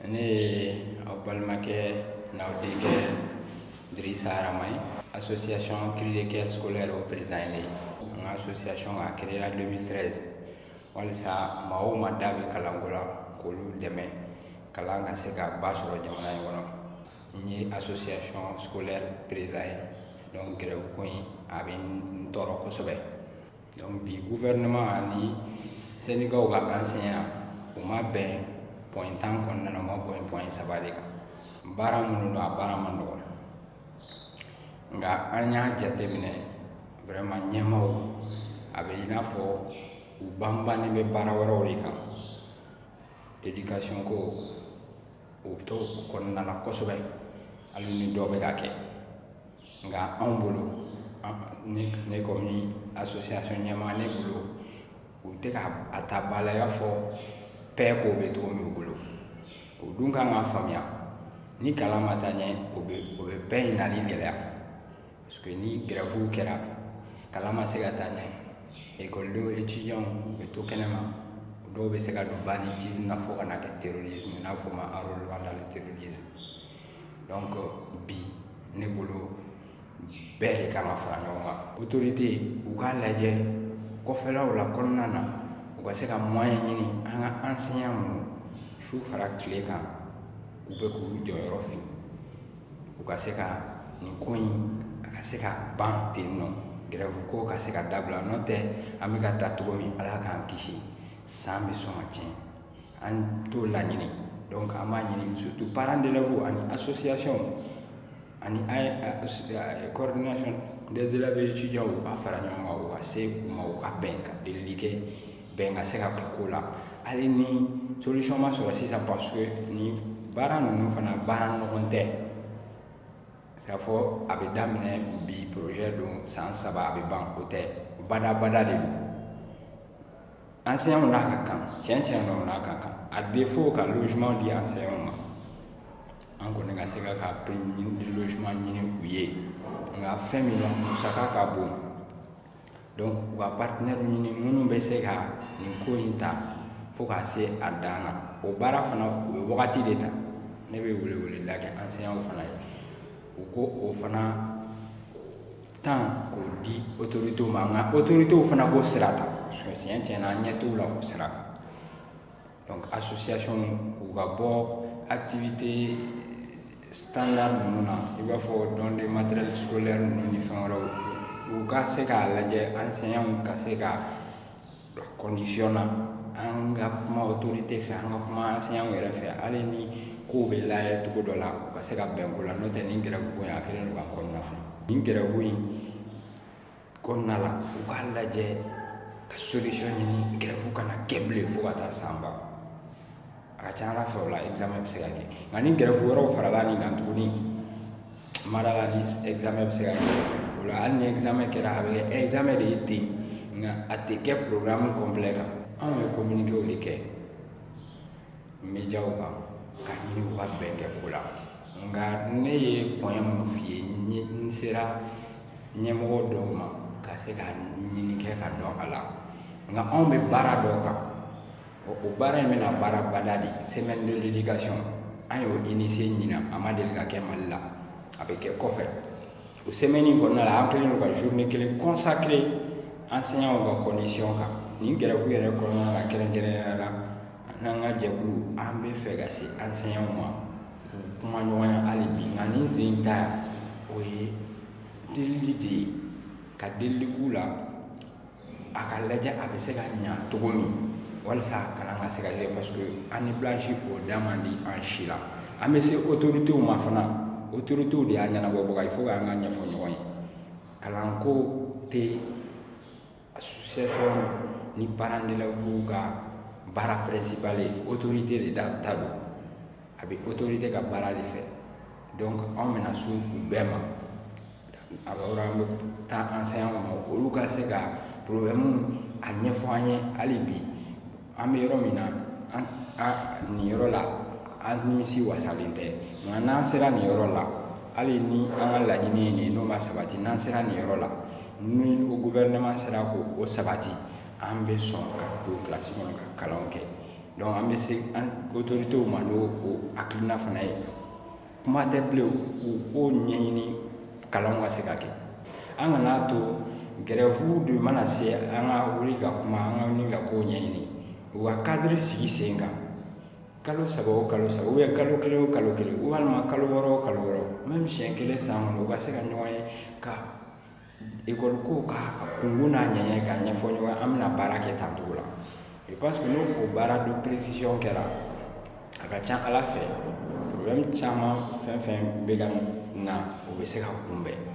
Ne ye aw balimakɛ n'aw denkɛ Dirisa Arama ye, association Cri de Cœur scolaire, o président ye ne ye. An ka association a créé 2013 walisa maa o maa da bɛ kalanko la, k'olu dɛmɛ kalan ka se ka ba sɔrɔ jamana in kɔnɔ. N ye association scolaire président ye. Donc grève ko in, a bɛ n tɔɔrɔ kosɛbɛ. Donc bi, gouvernement ani syndicats ka enseignant, u ma bɛn point 10 kɔnɔna na, u ma bɛn point saba de kan. Baara minnu don, a baara man nɔgɔn, nka an y'a jateminɛ vraiment, ɲɛmaaw, a bɛ i n'a fɔ u banbannen bɛ baara wɛrɛw de kan. Éducation ko, o bɛ to o kɔnɔna la kosɛbɛ, hali ni dɔ bɛ ka kɛ. Nka anw bolo, ne komi association ɲɛmaa, ne bolo, u tɛ ka a ta ba la i b'a fɔ paix ko bɛ cogo min u bolo. O dun kan k'a faamuya, ni kalan ma taa ɲɛ, o bɛ paix in nali gɛlɛya, parce que ni grève kɛra, kalan ma se ka taa ɲɛ, ekɔlidenw, étudiants bɛ to kɛnɛma, dɔw bɛ se ka don banditisme na fo ka na kɛ terrorisme, n'a fɔ ma enrôlement dans le terrorisme. Donc bi, ne bolo, bɛɛ de kan ka fara ɲɔgɔn kan. Autorité, u k'a lajɛ kɔfɛlaw la, kɔnɔna na, u ka se ka moyen ɲini an ka enseignant minnu su fara tile kan, u bɛ k'u jɔyɔrɔ fin, u ka se ka nin ko in, a ka se ka ban ten nɔ, grève ko ka se ka dabila. N'o tɛ, an bɛ ka taa cogo min, Ala k'an kisi, san bɛ sɔn ka tiɲɛ. An t'o laɲini. Donc an b'a ɲini surtout parents d'élèves ani association ani coordination des élèves et étudiants, u ka fara ɲɔgɔn kan, u ka se u ma, u ka bɛn ka delili kɛ, bɛn ka se ka kɛ ko la, hali ni solution ma sɔrɔ sisan, parce que nin baara ninnu fana, baara nɔgɔn tɛ k'a fɔ a bɛ daminɛ bi, projet don, san 3 a bɛ ban. O tɛ, badabada de don. Enseignants n'a ka kan, tiɲɛ tiɲɛ na, o n'a ka kan. À défaut ka logement di enseignants ma, an kɔni ka se ka prime de logement ɲini u ye. Nka fɛn min don, musaka ka bon. Donc u ka partenaire ɲini minnu bɛ se ka nin ko in ta fo ka se a dan na. O baara fana, u bɛ wagati de ta. Ne bɛ wele weleda kɛ enseignants fana ye, u ko o fana tan k'o di autorités ma, nka autorités fana k'o sira ta, parce que tiɲɛ tiɲɛ na, an ɲɛ t'u la o sira kan. Donc association, u ka bɔ activité standard ninnu na, i b'a fɔ don de matériel scolaire ninnu ni fɛn wɛrɛw, u ka se k'a lajɛ enseignants ka se ka condition na. An ka kuma autorité fɛ, an ka kuma enseignants yɛrɛ fɛ, hali ni kow bɛ lajɛ cogo dɔ la, u ka se ka bɛn ko la. N'o tɛ, nin grève ko in, a kɛlen don ka kɔnɔna fili. Nin grève in kɔnɔna la, u k'a lajɛ ka solution ɲini, grève kana kɛ bilen fo ka taa san ban. A ka ca Ala fɛ, o la examen bɛ se ka kɛ. Nka ni grève wɛrɛw farala nin kan tuguni, mada la ni examen bɛ se ka kɛ o la. Hali ni examen kɛra, a bɛ kɛ examen de ye ten, nka a tɛ kɛ programme complet kan. Anw ye communiqué de kɛ médiaw kan ka ɲini u ka bɛn kɛ ko la. Nka ne ye point minnu f'i ye, n sera ɲɛmɔgɔ dɔw ma ka se ka ɲini kɛ ka dɔn a la. Nka anw bɛ baara dɔw kan, o baara in bɛna baara bada de, semaine de l'éducation, an y'o initier ɲinan. A ma deli ka kɛ Mali la, a bɛ kɛ kɔfɛ. O semaine in kɔnɔna la, an kɛlen don ka journée kelen consacré enseignants ka condition kan. Nin grève yɛrɛ kɔnɔna la, kɛrɛnkɛrɛnnenya la, n'an ka jɛkulu, an bɛ fɛ ka se enseignants ma k'u kuma ɲɔgɔnya hali bi. Nka nin sen ta, o ye delili de ye, ka delili k'u la, a ka lajɛ a bɛ se ka ɲa cogo min walasa kalan ka se ka kɛ, parce que année blanche, o da man di an si la. An bɛ se autorités ma fana, autorités de y'a ɲɛnabɔbaga. Il faut k'an ka ɲɛfɔ ɲɔgɔn ye. Kalanko tɛ association ni parents d'élèves ka baara principal ye, autorité de da ta don, a bɛ autorité ka baara de fɛ. Donc anw bɛna s'u bɛɛ ma. A bɛ an bɛ taa enseignants ma, olu ka se ka problème a ɲɛfɔ an ye. Hali bi, an bɛ yɔrɔ min na, an nin yɔrɔ la, an nimisi wasalen tɛ. Nka n'an sera nin yɔrɔ la, hali ni an ka laɲini ye nin ye, n'o ma sabati, n'an sera nin yɔrɔ la, ni o gouvernement sera k'o sabati, an bɛ sɔn ka don kilasi kɔnɔ ka kalanw kɛ. Donc an bɛ se an autorités ma n'o o hakilina fana ye. Kuma tɛ bilen, u k'o ɲɛɲini, kalanw ka se ka kɛ. An kana to grève de mana se, an ka wuli ka kuma, an ka wuli ka kow ɲɛɲini. U ka cadre sigi sen kan, kalo 3 o kalo 3, ou bien kalo 1 o kalo 1, walima kalo 6 o kalo 6, même siɲɛ kelen san kɔnɔ, u ka se ka ɲɔgɔn ye ka ekɔli ko ka kunkun n'a ɲɛɲɛ ka ɲɛfɔ ɲɔgɔn ye, an bɛna baara kɛ tan cogo la. Je pense que n'o o baara de prévision kɛra, a ka ca Ala fɛ, problème caman fɛn fɛn bɛ ka na, o bɛ se ka kunbɛn.